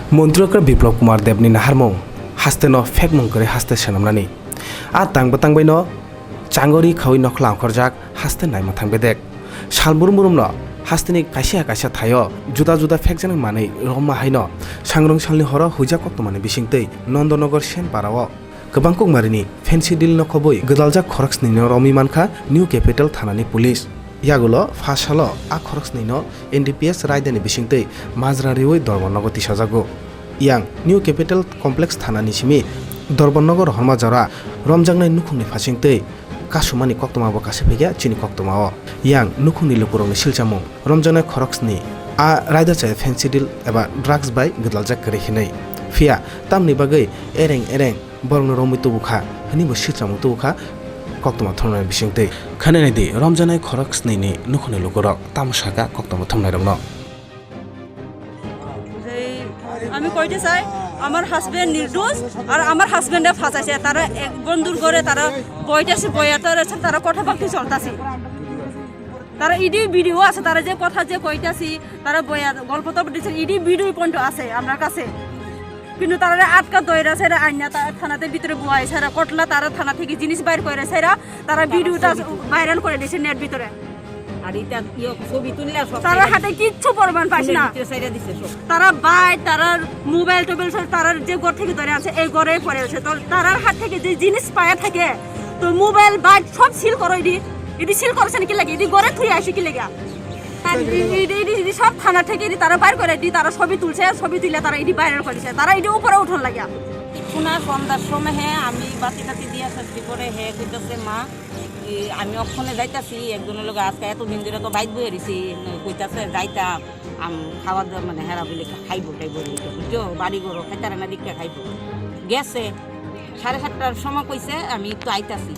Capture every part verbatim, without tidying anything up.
Montri okra Biplab Kumar Debni naharmung, hasteno phekmung kwrwi haste swnamnani. A tang bwtang baino changori khaui nokhla ongkhorjak haste naima thang bedek. Sal murum murumno hasteni kaisa kaisa thaio juda juda phekjaknai manwi romma haino sangrong salni horo huijak koktwmani bisingtwi Nondonogo Senpara-o Kwbang Kokmarini Fancy Deal no khobwi gwdaljak khoroksnwino romwi mankha New Capital thanani police. Yagulo pha salo a khoroksnwino N D P S raidani bisingtwi majra riui Dorbar nogo tisajago. Yang New Capital Complex thanani simi Dorbar nogo rohorma jora romjaknai nukhungni phasingtwi kasumani koktwma bo kasa phikya chini koktwmao. Yang nukhungni lukurokni silchamung romjaknai khoroksni a raida chaya Fancy Deal eba drugs bai gwdaljak kwrwi hinwi. Phiya tamni bagwi ereng ereng borokno romwi tubu kha, hwnwi bo silchamung tubu kha koktwma thumnai bisingtwi. Khanai nai di, romjaknai khorok snini nukhungni lukurok tamo saka koktwma thumnairokno. যে আমি কইতে চাই, আমার হাজবেন্ড নির্দোষ, আর আমার হাজবেন্ডে ফাঁসাইছে। তারা এক বন্ধুর ঘরে তারা বইতেছে, বইয়া তারা তারা কথা বার্তা চলতেছে। তারা ইডি ভিডিও আছে, তারা যে কথা যে কইতাছি, তারা বইয়া গল্প তো দিছে, ইডি ভিডিও পর্যন্ত আছে আমার কাছে। কিন্তু তারা আটকা দইরা সেরা আইনা তা-, থানাতে ভিতরে বয় সেরা কটলা, তারা থানা থেকে জিনিস বাইর করে সেরা, তারা ভিডিওটা ভাইরাল করে দিছে নেট ভিতরে। আর এটা ইয়ে ছবি তুললে সব তারা ছাইড়া হাতে দিছে। কিচ্ছু প্রমাণ পাইছে না। ভিতরে ছাইড়া দিছে সব। তারা বাইক, তারা মোবাইল টোবাইল সব তারা যে ঘর থেকে ধরে আছে, এই ঘরে পড়ে আছে। তো তারার হাত থেকে যে জিনিস পায়া থাকে, তো মোবাইল, বাইক সব সিল করো এডি। এডি সিল করেছেন কি লাগে? এডি ঘরে থুই আসে কি লাগে? আর এডি, এডি, এডি, এডি সব থানা থেকে এডি তারা বাইর করে এডি, তারা ছবি তুলছে, ছবি তুলে তারা এডি ভাইরাল করেছে। তারা এডি উপরে উঠন লাগে। কিছু না, সন্ধ্যার সময়, হ্যাঁ, আমি বাতি টাতি দিয়ে আসার পরে, হ্যাঁ, কইতাছে, "মা, ই, আমি অক্ষণে যাইতাছি, একজনের লগে আজকে এতদিন ধরে তো বাইক বইয়া রইছি, কইতাছে যাইতাম, আম, খাওয়া দাওয়া মানে হেরা বলে খাইবো টাইবো বলে, বুঝছো? বাড়ি ঘরও খাইতারা না, দিকে খাইবো।" গেছে, সাড়ে সাতটার সময় কইছে, "আমি একটু আইতাছি।"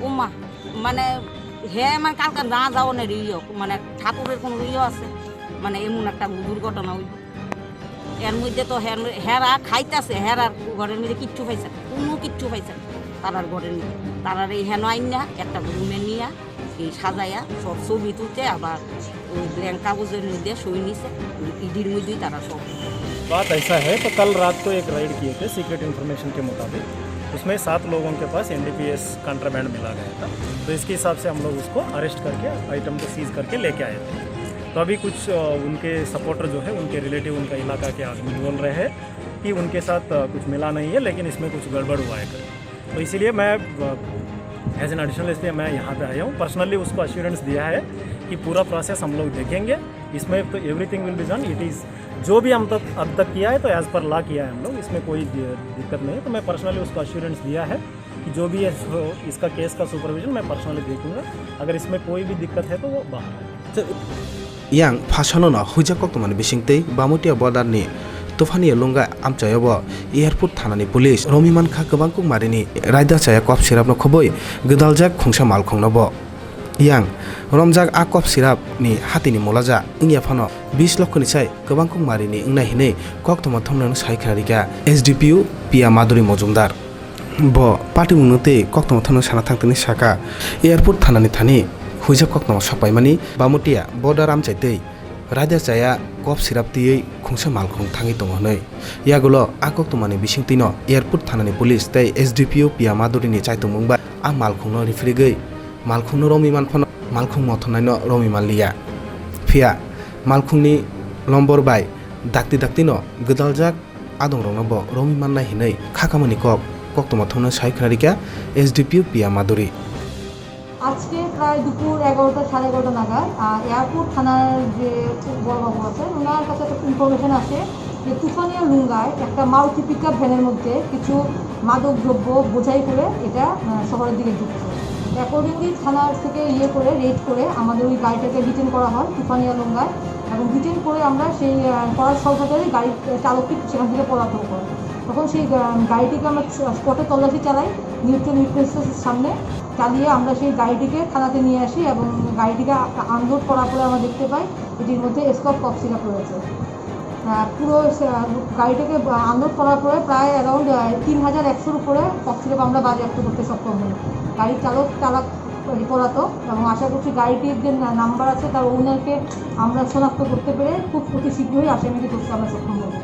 ও মা, মানে, হে, মানে, কালকে না যাওয়ার ইয়ে, মানে, ঠাকুরের কোনো ইয়ে আছে, মানে, এমন একটা দুর্ঘটনা হইল। এর মধ্যে তো হের-, হেরা খাইতাছে, হেরার ঘরের মধ্যে কিচ্ছু পাইছে না, কোনো কিচ্ছু পাইছে না তারার ঘরের মধ্যে। তারার এই হেন আইন না, একটা রুমে নিয়া, এই সাজাইয়া সব ছবি তুলতে, আবার ওই ব্ল্যাঙ্ক কাগজের মধ্যে সই নিছে, ইডির মধ্যেই তারা সব। बात ऐसा है, तो कल रात को एक रेड किए थे सीक्रेट इन्फॉर्मेशन के मुताबिक, उसमें सात लोगों के पास एनडीपीएस कंट्राबैंड मिला गया था, तो इसके हिसाब से हम लोग उसको अरेस्ट करके आइटम को सीज करके लेके आए थे। तो अभी कुछ, अ, उनके सपोर्टर जो है, उनके रिलेटिव, उनका इलाका के आदमी बोल रहे हैं कि उनके साथ, अ, कुछ मिला नहीं है, लेकिन इसमें कुछ गड़बड़ हुआ है करके। तो इसीलिए मैं, अ, एज एन एडिशनल एसपी मैं यहाँ पे आया हूँ, पर्सनली उसको अश्योरेंस दिया है कि पूरा प्रोसेस हम लोग देखेंगे, इसमें तो everything will be done, it is जो भी हम तक अब तक किया है तो एज पर लॉ किया है हम लोग, इसमें कोई दि-, दिक्कत नहीं है। तो मैं पर्सनली उसको अश्योरेंस दिया है कि जो भी है सो इसका केस का सुपरविजन मैं पर्सनली देखूंगा, अगर इसमें कोई भी दिक्कत है तो वो बाहर है। Yang phasalono huijak koktwmani bisingtwi Bamutia border ni Tufania Lungai amchaio bo airport thanani police romwi mankha Kwbang Kokmarini raida chaya kop sirapno khobwi gwdaljak khungsa malkhungno bo. Yang romjak a kop sirap ni hatini mulaja wngya phano bis lokho ni sai Kwbang Kokmarini wngnai hinwi koktwma thumnaino sai khna rikha S D P O Pia Madhuri Mojumdar. Bo patimungno tei koktwma thumnai sana thangtini saka airport thanani thani huijak koktwma sokpaimani Bamutia border amchai tei raida chaya kop sirap twiwi khungsa malkhung thangwi tongo hwnwi. Yagulo a koktwmani bisingtwino airport thanani police tei S D P O Pia Madhurini chaitongmung bai a malkhungno riphirigwi malkhungno romwi manphano malkhung mothornaino romwi manliya. Phiya malkhungni lombor bai dakti daktino gwdaljak adongrokno bo romwi mannai hinwi khakamani kok koktwma thumnai sai khna rikha S D P O Pia Madhuri. আজকে প্রায় দুপুর এগারোটা, সাড়ে এগারোটা নাগাদ, আহ, এয়ারপোর্ট থানার যে বড়বাবু আছেন, ওনার কাছে একটা ইনফরমেশন আসে যে তুফানিয়া লুঙ্গায় একটা মারুতি পিকআপ ভ্যানের মধ্যে কিছু মাদক দ্রব্য বোঝাই করে এটা, আহ, শহরের দিকে ঢুকছে। অ্যাকর্ডিংলি থানার থেকে ইয়ে করে, রেড করে আমাদের ওই গাড়িটাকে ডিটেন করা হয় তুফানিয়া লুঙ্গায়, এবং ডিটেন করে আমরা সেই, আহ, করার সাথে সাথে গাড়ির চালকটি সেখান থেকে পলাতক হয়। তখন সেই, আহ, গাড়িটিকে আমরা স্পটে তল্লাশি চালাই, নিউট্রাল উইটনেসের সামনে চালিয়ে আমরা সেই গাড়িটিকে থানাতে নিয়ে আসি এবং গাড়িটিকে আ-, আনলোড করার পরে আমরা দেখতে পাই এটির মধ্যে এসকপ কফ সিরাপ রয়েছে। আহ, পুরো সে, আহ, গাড়িটাকে, আহ, আনলোড করার পরে প্রায় অ্যারাউন্ড, আহ, তিন হাজার একশোর উপরে কফ সিরাপ আমরা বাজেয়াপ্ত করতে সক্ষম হই। গাড়ির চালক চালাক পলাতক এবং আশা করছি গাড়িটির যে না-, নাম্বার আছে তার ওনারকে আমরা শনাক্ত করতে পেরে খুব অতি শীঘ্রই আসামিকে ধরতে আমরা সক্ষম হব।